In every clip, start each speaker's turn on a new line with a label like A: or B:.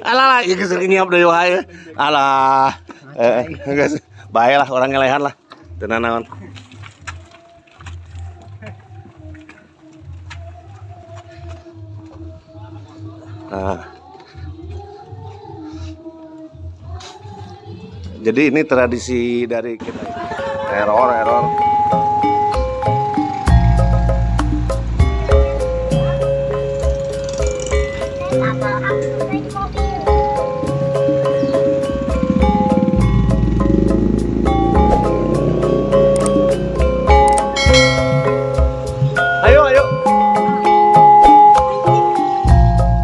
A: Alah, ieu geus nyiap deui wae. Alah. Geus bae lah orang ngelehan lah. Teu nanaon. Nah. Jadi ini tradisi dari kita. Error, error. Ayo, ayo.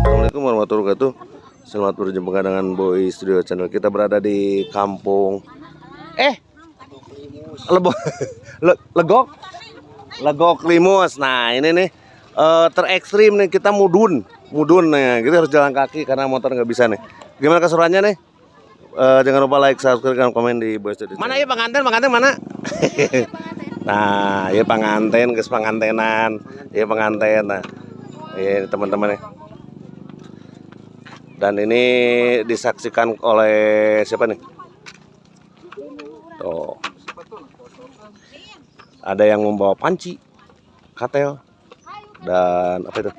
A: Assalamualaikum warahmatullahi wabarakatuh. Selamat berjumpa dengan Boy Studio Channel. Kita berada di kampung Lebo Legok Legok Limus. Nah, ini nih terekstrim nih, kita mudun. Mudun nih. Kita harus jalan kaki karena motor nggak bisa nih. Gimana keseruannya nih? Jangan lupa like, subscribe, dan komen di Boy Studio. Mana ya pengantin? Pengantin mana? Nah, ya pengantin, guys, pengantenan. Ya pengantin. Nah, ya teman-teman nih. Dan ini disaksikan oleh siapa nih? Tuh. Ada yang membawa panci, katel, dan apa itu?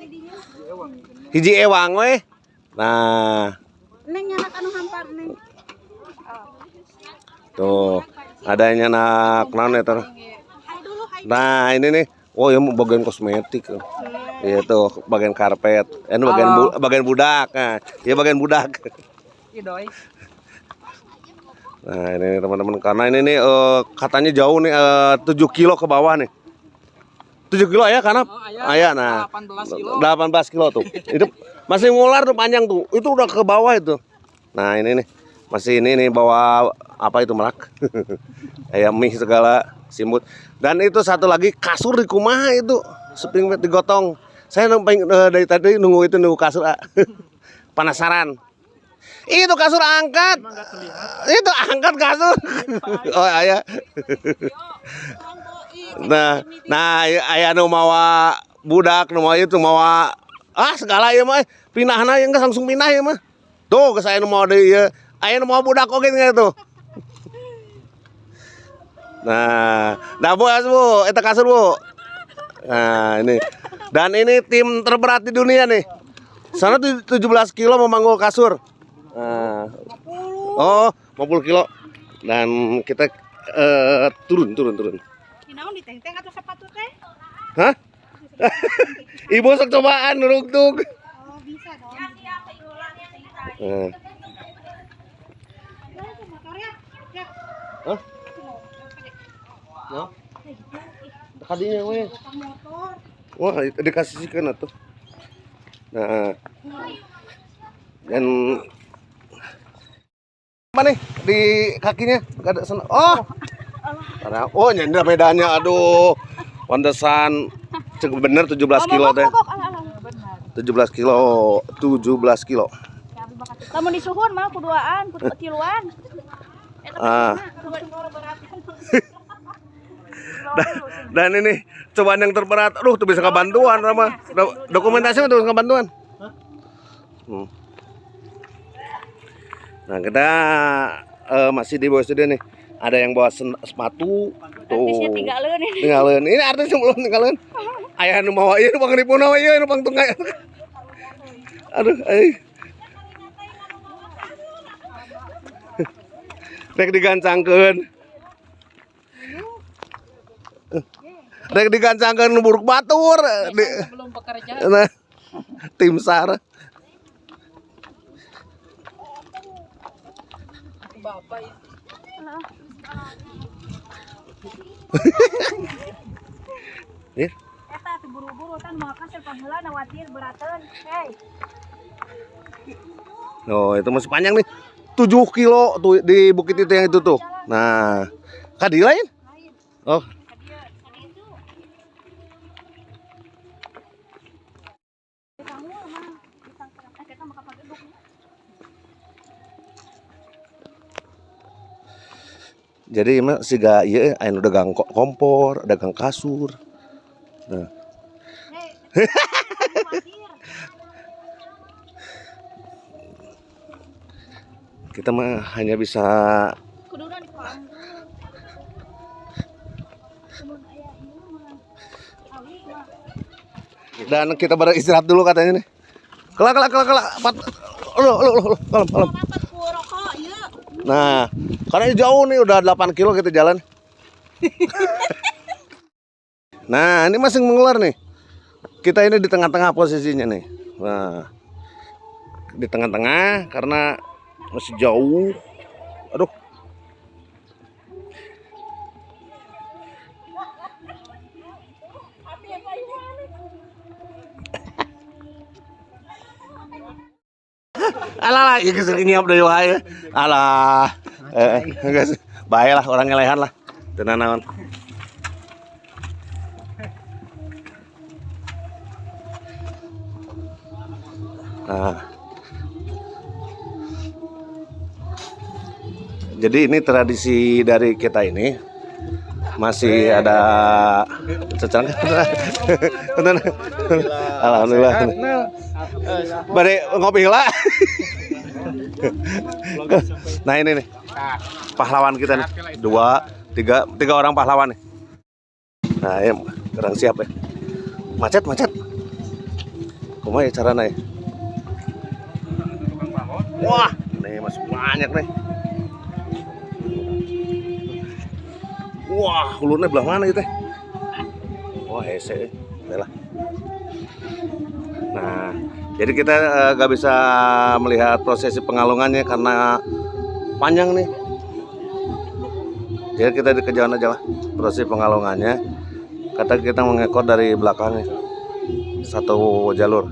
A: Hiji ewang weh. Nah.
B: Neng nyanak anu hampar neng.
A: Tuh, ada yang nyanak naon eta? Nah, ini nih. Oh, ya bagian kosmetik. Iya tuh, bagian karpet. Ini bagian bagian budak. Nah, ya bagian budak.
C: Idoy.
A: Nah, ini nih, teman-teman, karena ini nih katanya jauh nih, 7 kilo ke bawah nih. 7 kilo ya karena
C: Oh, aya.
A: aya, nah.
C: 18 kilo.
A: 18 kilo tuh. Itu masih ngular tuh panjang tuh. Itu udah ke bawah itu. Nah, ini nih. Masih ini nih bawa apa itu merak. Kayak mie segala simut. Dan itu satu lagi kasur di kumaha itu. Spring bed digotong. Saya numpang, dari tadi nunggu itu, nunggu kasur. Ah. Penasaran. Itu kasur angkat. Itu angkat kasur. Oh, aya. Nah, nah aya nu mawa budak, nu mawa itu mawa segala ieu mah pindahna ieu geus langsung pindah ieu mah. Tuh geus aya nu mawa deui ieu. Aya nu mawa budak oge nya tuh. Nah, nah Bu, Bu, eta kasur Bu. Nah, ini. Dan ini tim terberat di dunia nih. Sana 17 kilo memanggul kasur. Nah. Oh, 50 kilo. Dan kita turun, turun, turun.
B: Dinaon ditengteng atau sepatu teh?
A: Hah? Ibu sok cobaan nurugtug.
B: Oh, bisa dong.
A: Nah. Hah? No? Kadinya we. Wah, dikasihkan atuh. Nah. Dan apa nih di kakinya? Gak ada sana. Oh. Karena oh nyender bedanya aduh. Pantesan cukup bener 17 kilo teh. 17 kilo, 17 kilo.
B: Lamun disuhun mah kuduaan, kudu tiluan.
A: Ah. Dan ini cobaan yang terberat. Aduh, tuh bisa kebantuan Rama. Dokumentasi tuh bisa kebantuan. Nah, kita masih di bawah studio nih. Ada yang bawa sepatu tuh.
B: Artisnya tinggalin ini.
A: Tinggalin. Ini artisnya belum tinggalin. Ayah nu mawa ieu nu pangripuna we ieu nu pangtunggai. Aduh, ai. Rek digancangkeun. Rek digancangkeun nu buruk batur.
C: Belum bekerja.
A: Nah, tim SAR.
C: Bapak ya.
A: Ya.
B: Eta teu buru-buru kan moal kasir pangheula watir berateun. Hei.
A: Oh, itu masih panjang nih. 7 kilo tuh di bukit itu yang itu tuh. Nah, kadi lain? Oh. Jadi emang siga ieu aya nu dagang kompor, dagang kasur. Nah. Kita mah hanya bisa dan kita beristirahat dulu katanya nih. Kelak kelak kelak kelak. Lo lo lo kalem kalem. Nah, karena ini jauh nih, udah 8 kilo kita jalan. Nah, ini masih mengular nih. Kita ini di tengah-tengah posisinya nih. Nah, di tengah-tengah karena masih jauh. Aduh. Alah, ya kesering nyiap dari wae. Alah. Guys, bae lah orang ngelehan lah. Teu naon. Nah. Jadi ini tradisi dari kita ini masih ada cecang. Alhamdulillah. Bari ngopi lah. Nah ini nih pahlawan kita nih, 2, 3, 3 orang pahlawan nih. Nah ya, kurang siap ya. Macet macet. Kumaha ya carana ya? Wah, nih masih banyak nih. Wah, hulurnya belah mana itu? Wah, hese. Lah. Nah, jadi kita gak bisa melihat prosesi pengalungannya karena panjang nih. Jadi kita di kejauhan aja lah prosesi pengalungannya. Kata kita mengekor dari belakangnya satu jalur.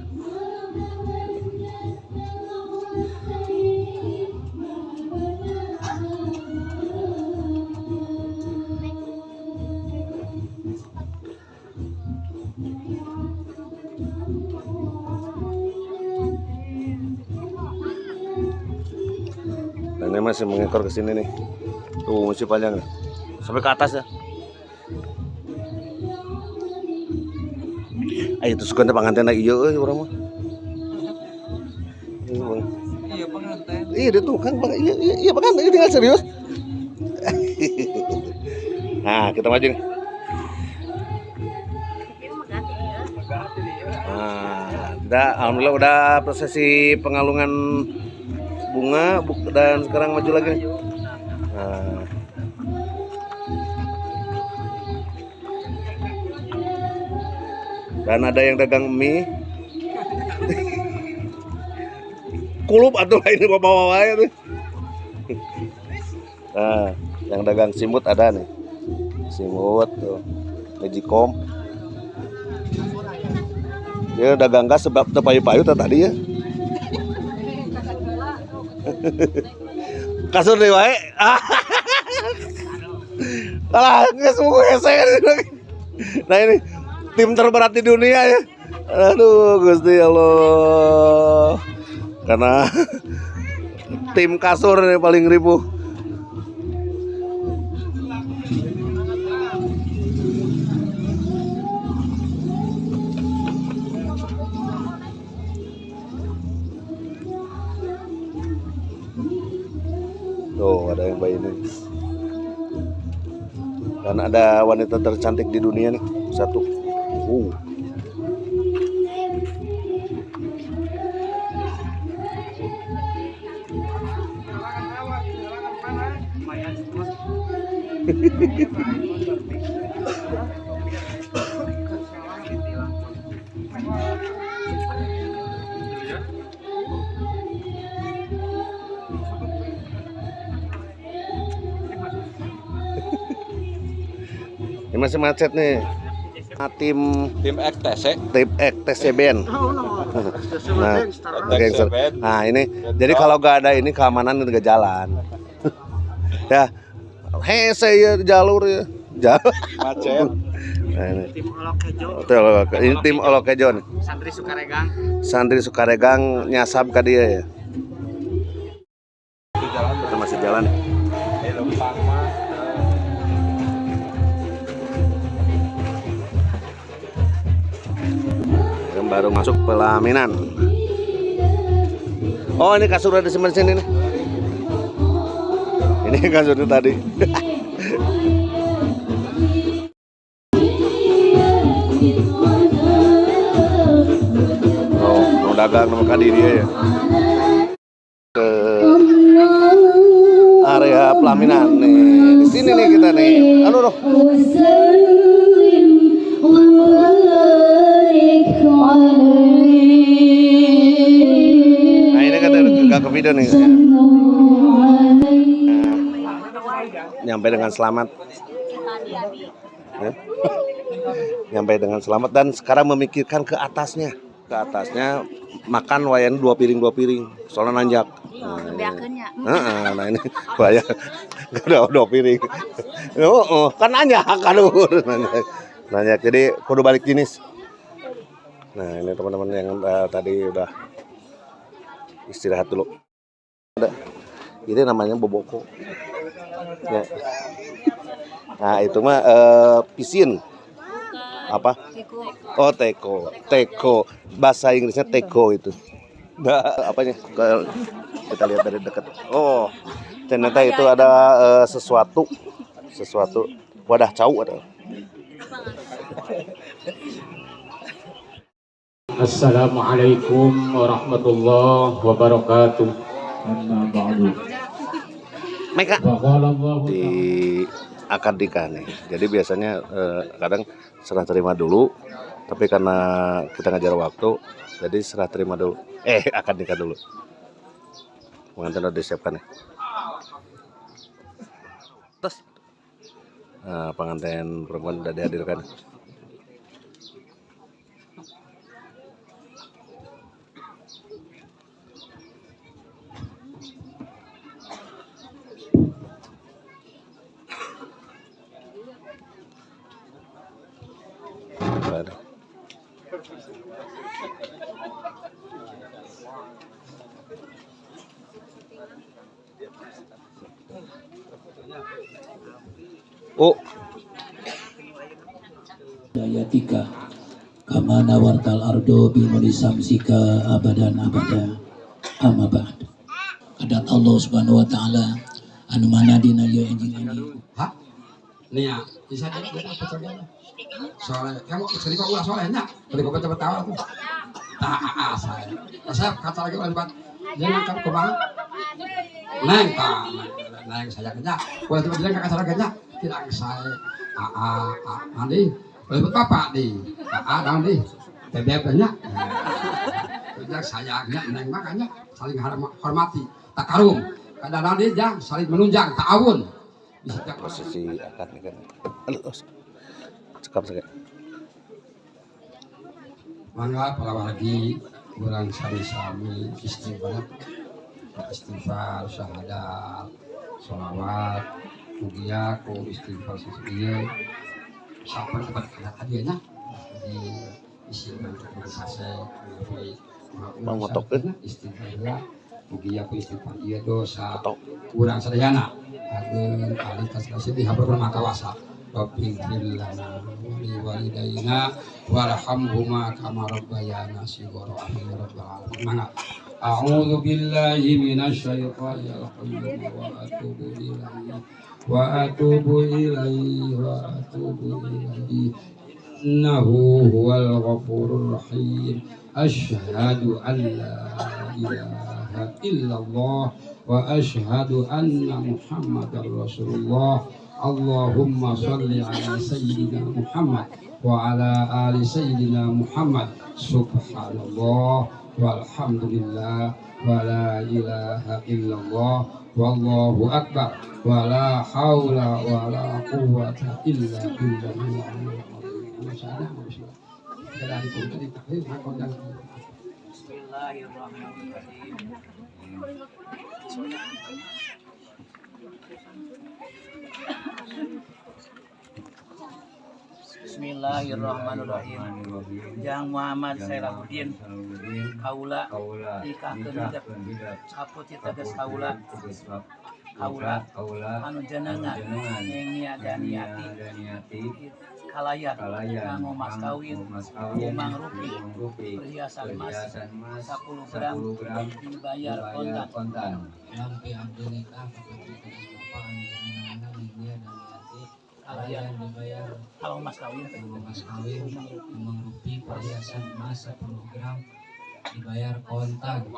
A: Dan ini masih mengekor ke sini nih. Tuh masih panjang nih. Sampai ke atas ya. Ayo terus kan pengantin lagi ieu euy urang mah. Iya, Bang.
C: Iya pengantin.
A: Iya dia tuh kan Bang. Iya iya, iya pengantin ini nggak serius. Nah, kita maju nih. Nah, udah alhamdulillah udah prosesi pengalungan bunga dan sekarang maju lagi nih. Nah. Dan ada yang dagang mie. Kulup atau lain bawa-bawa wae tuh. Nah, yang dagang simut ada nih. Simut tuh. Magicom. Dia dagang gas sebab teu payu-payu tadi ya. Kasur deui wae. Alah, geus mau hese. Nah ini tim terberat di dunia ya. Aduh, Gusti Allah. Karena tim kasur ini paling ribuh. Tuh, ada yang bayi ini. Dan ada wanita tercantik di dunia nih, satu. Ini masih macet nih. Tim
D: XTC,
A: tim XTC Band. Nah, gangster. Nah, ini jadi kalau gak ada ini keamanan nggak jalan. Ya, hese ya jalur ya. Jalur.
D: Macet.
A: Nah, ini.
C: Tim Olokejo.
A: Ini tim Olokejo nih.
C: Santri Sukaregang.
A: Santri Sukaregang nyasab ke dia ya. Kita masih jalan. Baru masuk pelaminan. Oh, ini kasur ada disimpan sini nih. Ini kasurnya tadi. Oh, mau dagang nama kadiri ya. Ke area pelaminan nih. Di sini nih kita nih. Aduh, aduh. Nah, ini kata gak ke video nih. Nyampe dengan selamat. Ya. Nyampe dengan selamat dan sekarang memikirkan ke atasnya. Ke atasnya makan wayan 2 piring 2 piring soalnya nanjak. Nah, nah ini bahaya. Udah 2 piring. Oh, kan nanjak aduh nanjak. Nanjak. Jadi kudu balik jenis. Nah, ini teman-teman yang tadi udah istirahat dulu. Ada. Ini namanya boboko. Ya. Nah, itu mah pisin. Apa? Oh, teko. Teko. Bahasa Inggrisnya teko itu. Nah, apanya? Kita lihat dari dekat. Oh, ternyata itu ada sesuatu wadah cau ada.
D: Assalamualaikum warahmatullahi wabarakatuh.
A: Mereka di akad nikah nih. Jadi biasanya kadang serah terima dulu, tapi karena kita ngajar waktu, jadi serah terima dulu. Akad nikah dulu. Pengantin udah disiapkan ya. Terus, nah, pengantin perempuan udah dihadirkan. Oh.
E: Daya 3 kama nawartal ardo bi samsika abadan abada amma ba'd. Adat Allah Subhanahu wa taala anu mana dina ieu enjing-enjing.
F: Hah? Nih ya, bisa jadi apa contohnya? Soleh, kamu sering kok ulah solehnya, beli kok cepet tahu aku. Tak saya. Saya kata lagi ulah cepat. Jangan kamu kemana? Neng, tak, neng saya kerja. Ulah cepat jangan kakak saya kerja. Tidak saya, a mandi. Ulah cepat bapak di, a dong di, bebek banyak. Kerja saya neng makanya saling hormati, takarum. Kadang-kadang dia jangan saling menunjang, ta'awun.
A: Posisi akad nikah. Aduh, cekap sekali.
F: Mangga para wargi kurang sami-sami istighfar, istighfar, syahadat, sholawat, mugia ku istighfar sisi sampai kepada anak hadiahnya di isi untuk sase
A: mangotokeun
F: istighfar mugia ku istighfar ieu dosa kurang sadayana ageung alitas kasih dihaburkeun maka wasa Rabbi ighfir lana wa li walidayna warhamhuma kama rabbayana shighara amin ya rabbal alamin. Mangga. A'udzu billahi minasyaitonir rajim wa atubu ilaihi wa atubu ilaihi wa atubu ilaihi innahu huwal ghafurur rahim. Asyhadu an la ilaha illallah wa asyhadu anna Muhammadar Rasulullah. Allahumma shalli ala sayyidina Muhammad wa ala ali sayyidina Muhammad. Subhanallah walhamdulillah wa la ilaha illallah wallahu akbar wa la haula wa la quwwata illa billah.
C: Bismillahirrahmanirrahim. Bismillahirrahmanirrahim. Jang Muhammad Sailahuddin kaula nikahkeun hidep saputi tegas kaula Kaula
F: kaula
C: anu jenengan
F: jenengan
C: ning niadaniati
F: daniati
C: kalayan
F: kalayan
C: kanggo mas kawin
F: mas kawin
C: umang rupi
F: rupi
C: perhiasan emas
F: perhiasan emas
C: 10 gram
F: 10 gram
C: dibayar
F: dibayar
C: kontan.
F: kontan.
E: Lampi abdi nikah kaputri tegas bapak anu jenengan ning niadaniati
C: Kalayan
E: kalayan dibayar
C: kalau mas kawin
E: kanggo mas kawin umang rupi perhiasan emas 10 gram dibayar kontan.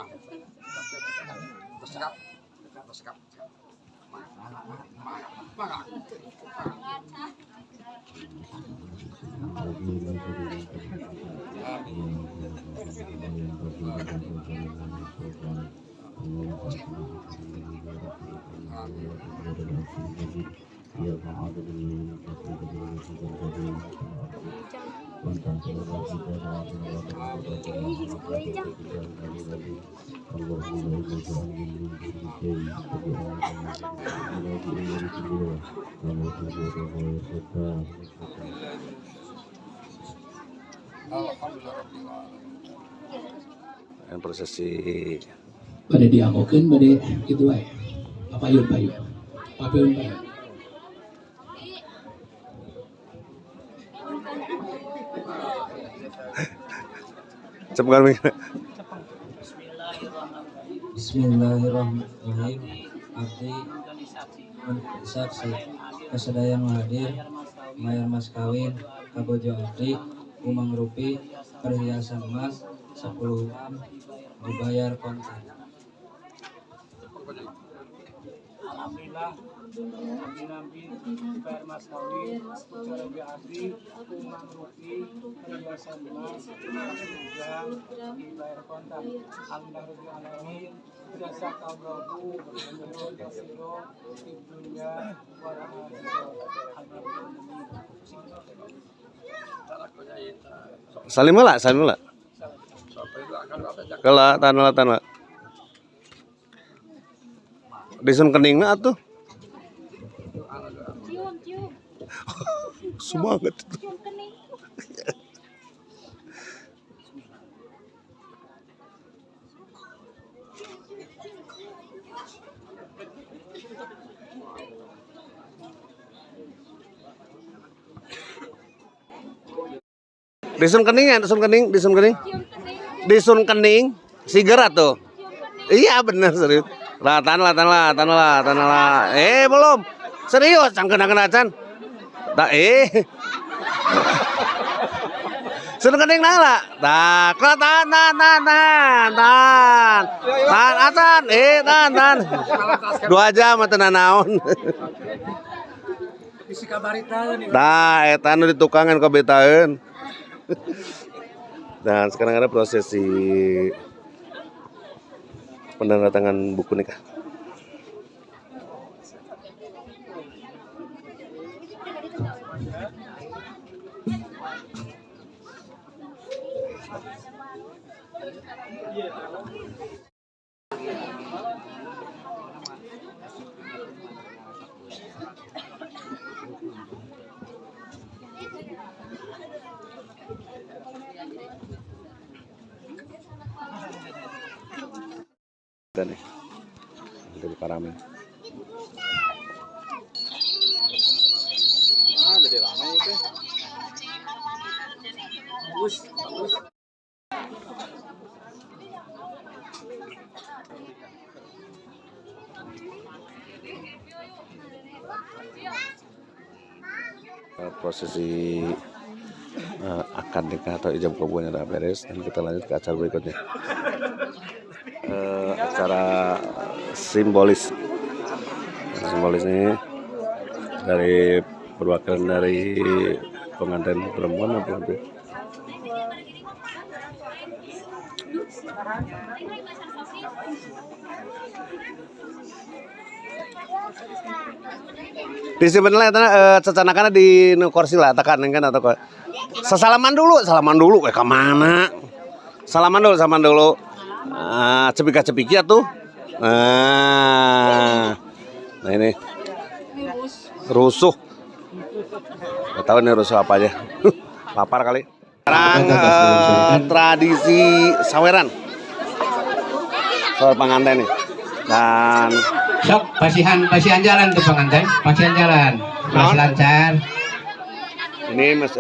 A: Dan prosesi
E: Bade dianggokeun bade kitu wae. Papayun payun. Papayun payun.
A: Cepet kan?
C: Bismillahirrahmanirrahim.
E: Bismillahirrahmanirrahim. Abdi
C: Organisasi
E: saksi kasadaya nu hadir mayar mas kawin kabojo abdi umang rupi perhiasan emas 10 gram dibayar kontan.
C: Alhamdulillah abdi nampi dibayar mas kawin ucara abdi umang rupi perhiasan emas 10 gram dibayar kontan. Alhamdulillah rabbil alamin. Jazakallahu khairan katsiro fid dunya wal akhirah.
A: Salim lah, salim lah. Kela, tahan lah, tahan lah. Disun keningna atuh.
B: Cium, cium.
A: Semangat.
B: Cium kening.
A: Disun kening ya, disun kening, disun kening.
B: Cium kening.
A: Disun kening, siger atuh.
B: Cium kening.
A: Iya bener serius. Lah, tahan lah, tahan lah, tahan lah, tahan lah. Eh, belum. Serius, can kena-kena can. Tak eh. Sun kening nah lah. Tah, kela tahan, tahan, tahan, tahan, tahan. Tahan, acan. Eh, tahan, tahan. 2 jam atuh nanaon.
C: Bisi kabarita nih.
A: Tah, eta nu ditukangan kabetaeun. Dan sekarang ada prosesi penandatangan buku nikah. Dan nih, nanti buka rame.
F: Ah, jadi ramai itu.
C: Bagus, bagus.
A: Prosesi akad nikah atau ijab kabulnya udah beres dan kita lanjut ke acara berikutnya. Acara simbolis. Simbolis ini dari perwakilan dari pengantin perempuan atau apa? Di sebenarnya cecanakannya di nu kursi lah, tekan kan atau kok. Sesalaman dulu, salaman dulu, ke mana? Salaman dulu, salaman dulu. Ah, cepika-cepiki atuh. Nah, nah ini rusuh. Gak tahu nih rusuh apa aja. Lapar kali. Sekarang tradisi saweran. Sawer pengantin nih. Dan
F: Sok pasihan pasihan jalan tuh pengantin, pasihan jalan. Mas
A: Naon?
F: lancar.
A: Ini Mas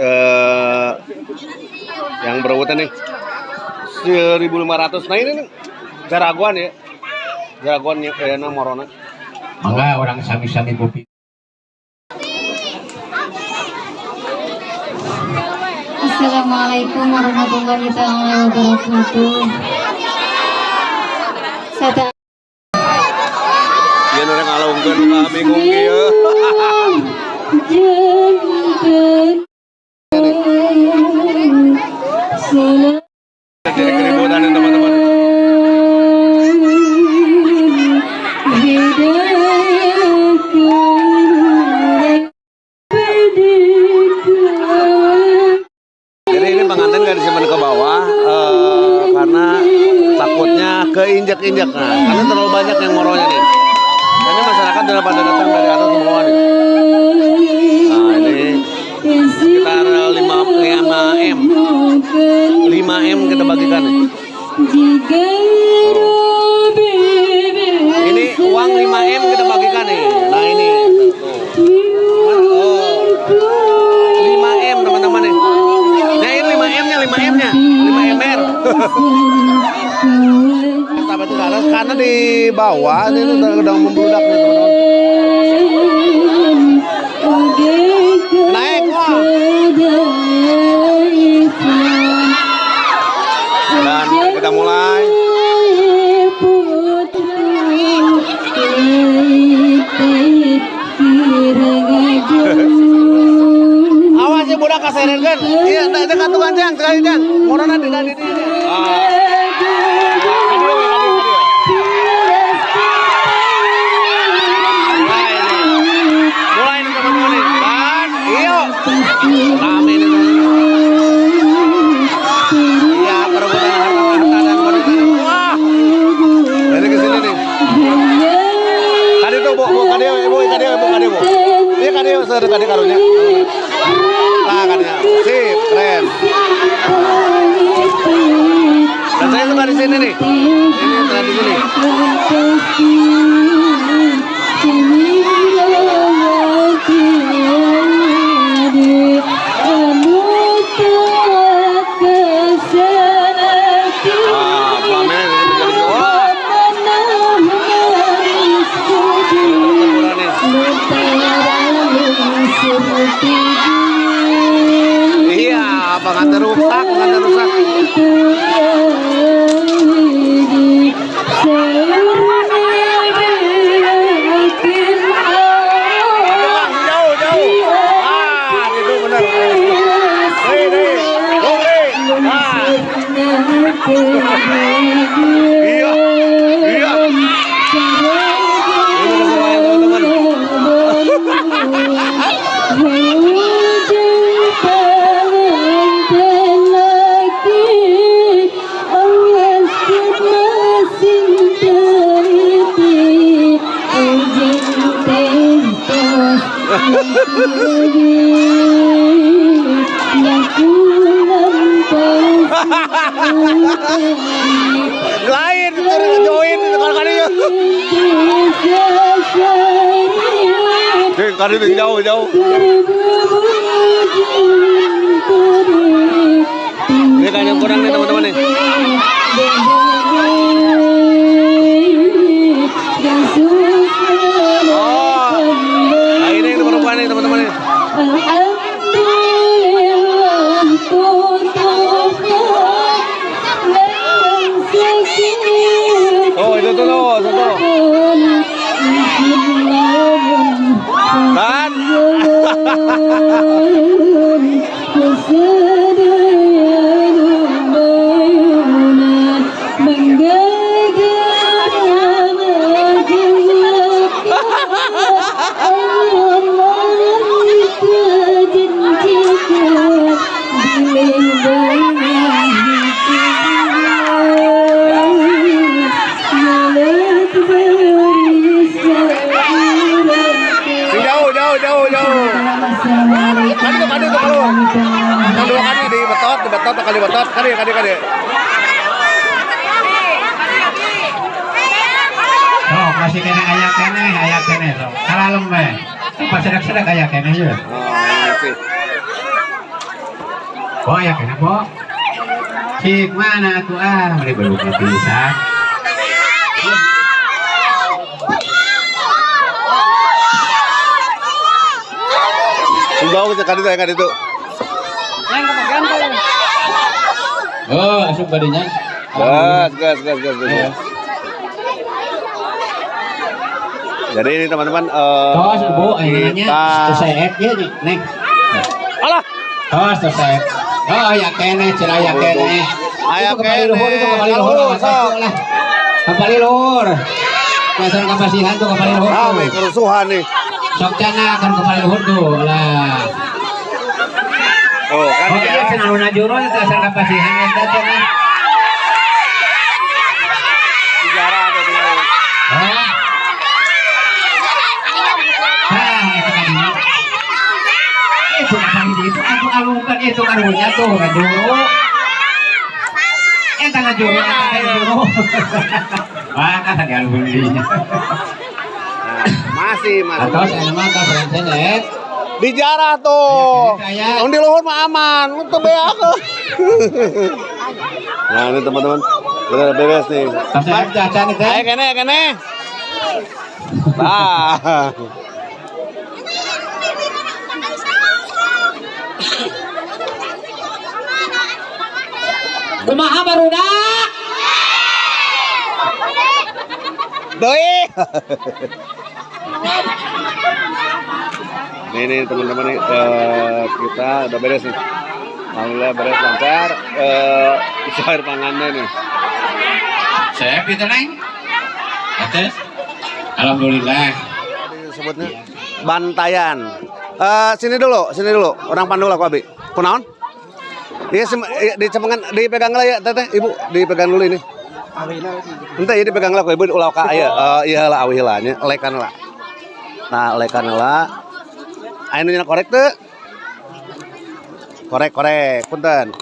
A: yang berebutan nih 1500. Nah, ini nih jaragoan ya. Jaragoan ya kayaknya morona.
F: Mangga orang sami-sami kopi.
G: Assalamualaikum warahmatullahi taala wabarakatuh. Sada
A: Ieu nu rek ngalungkeun ka bingung kieu.
G: Jantan salam
A: Jadi keributan nih teman-teman.
G: Hidayah
A: Jadi ini pengantin gak disimpan ke bawah karena takutnya keinjak-injak. Nah, karena terlalu banyak yang moronya nih. Ini masyarakat udah pada datang dari atas ke bawah nih. Nah, ini sekitar 5 5 M. 5 M kita bagikan nih. Tuh. Ini uang 5 M kita bagikan nih. Nah, ini. Tuh. Oh. 5 M teman-teman nih. Nah, ini 5 M-nya, 5 M-nya, 5 MR. Sampai ke atas karena di bawah ini udah membludak nih teman-teman. Naik wah. Dan kita mulai. Awas ya budak kaserenkeun. Iya, tak dekat tukang jang, sekali jang. Morona di di di. Ah. Kadieu we, kadieu, kadieu. Mulai ini. Mulai nih teman-teman nih. Dan iyo. Rame nih teman-teman. Iya, perebutan harta dan wanita. Wah. Ini ke sini nih. Kadieu tuh, Bu, Bu, kadieu, Ibu, kadieu, Ibu, kadieu, Bu. Iya, kadieu, seueur kadieu karunya. Nah, kadieu. Sip, keren. Dan saya suka di sini nih. Ini tradisi nih. Ah, pelamennya di sini jadi wah. Pertempuran nih. Iya, pengantin rusak, pengantin rusak. Aduh, Bang, jauh, jauh. Ah, itu benar. Nih, nih. Oke. Ah. Iya. Iya. Ini udah semuanya, teman-teman. Lain, join kalau kali ya. Kali ini jauh, jauh. Ini kayaknya kurang nih teman-teman nih. Oh, nah ini yang perempuan nih teman-teman nih. Oh, itu tuh, tuh, tuh. Dan jauh, jauh, jauh, jauh. Kali tuh, kali tuh kalau. Yang dua kali di betot, kali betot, kali, kali, kali.
F: Sok Masih keneh, aya keneh, aya keneh sok. Kalalem we. Pas sedak-sedak aya keneh ye.
A: Oh, masih.
F: Oh, aya keneh, Po. Cik mana tuh ah, meni belum pisan.
A: Jauh ke kaditu ya kaditu.
D: Oh, asup badinya.
A: Gas, gas, gas, gas, gas. Jadi ini teman-teman
F: Tos, Bu, ayeuna nya
A: kita
F: teu seep ieu nya, Neng.
A: Alah,
F: Tos teu seep. Oh, aya keneh, cenah aya keneh.
A: Aya
F: Itu kembali luhur, itu kembali
A: keneh.
F: luhur.
A: Luhur, sok.
F: Lah. Kembali luhur. Dasar kapasihan tuh kembali luhur tuh.
A: Rame kerusuhan nih.
F: Sok cana kan kembali luhur tuh lah.
A: Oh, kan
F: Oh iya cenah nu najuro itu dasar kapasihan eta cenah.
A: Sejarah ada tinggal.
F: Oh. Nah, itu tadi. Itu kan itu aku alungkan itu karunya tuh ngajuru. Eta ngajuru, eta ngajuru. Wah, kan tadi alung dinya.
A: Nah, masih masih.
F: Atos aya mah tos senet.
A: Dijarah tuh.
F: Aya,
A: Yang di luhur mah aman, lu tuh beak. Nah, ini teman-teman udah beres nih.
F: Tos senet cacan itu.
A: Ayo kene, kene. Nah.
F: Kumaha barudak?
A: Doi. Nih nih teman-teman nih, kita udah beres nih. Alhamdulillah beres lancar. Air pangannya nih.
F: Sep itu Neng. Atas. Alhamdulillah.
A: Disebutnya bantayan. Sini dulu, sini dulu. Orang pandu lah ku abi. Kunaon? Iya, iya, dicepengan, dipegang lah ya, teteh, ibu, dipegang dulu ini. Ente ya dipegang lah ku ibu ulah ka aya. Iya lah awi lah nya, lekan lah. Nah, lekan lah. Aya nu nyana korek teu? Korek, korek, punten.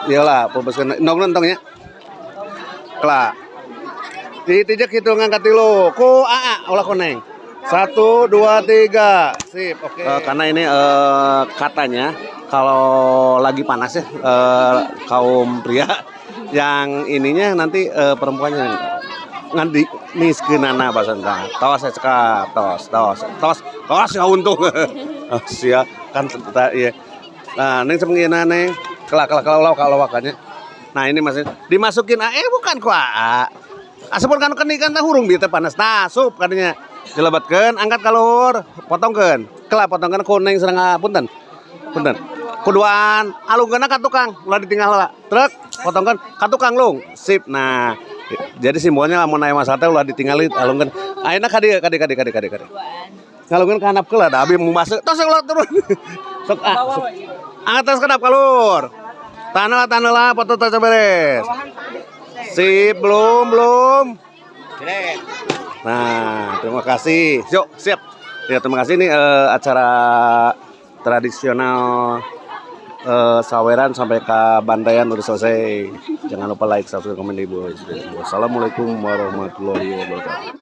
A: Iyalah, pupuskeun ndongna entong nya. Kelak. Ditijek hitungan katilu. Ku aa ulah ku neng. 1 2 3. Sip, oke. Karena ini katanya kalau lagi panas ya, kaum pria yang ininya nanti perempuannya ngandi miskeunana bahasa entah. Tos saya cekap, tos, tos, tos, tos ya untung. Oh, sia kan iya. Nah, neng sepenginana neng. Kelak kelak kelak kalau kalau wakanya. Nah, ini masih dimasukin bukan ku aa. Asupun kan keni kan tah hurung bieu teh panas. Nah, sup kadinya. Dilebatkeun, angkat ka luhur, potongkeun. Kelak potongkeun ku neng sareng punten. Punten. Kuduan alungkeunna ka tukang, ulah ditinggal heula. Truk, potongkeun ka tukang lung. Sip. Nah, jadi simbolnya lamun aya masalah teh ulah ditinggali alungkeun. Ayeuna ka dieu, ka dieu, ka dieu, ka dieu, ka dieu, ka dieu. Ngalungkeun ka handap heula da abi mung base. Tos ulah turun. Sok ah. Sok. Angkat tas kedap ka luhur. Tahan lah, tahan lah, foto tas beres. Sip, belum, belum. Nah, terima kasih. Yuk, siap. Ya, terima kasih nih acara tradisional saweran sampai ke Bantayan udah selesai. Jangan lupa like, subscribe, komen di bawah. Wassalamualaikum warahmatullahi wabarakatuh.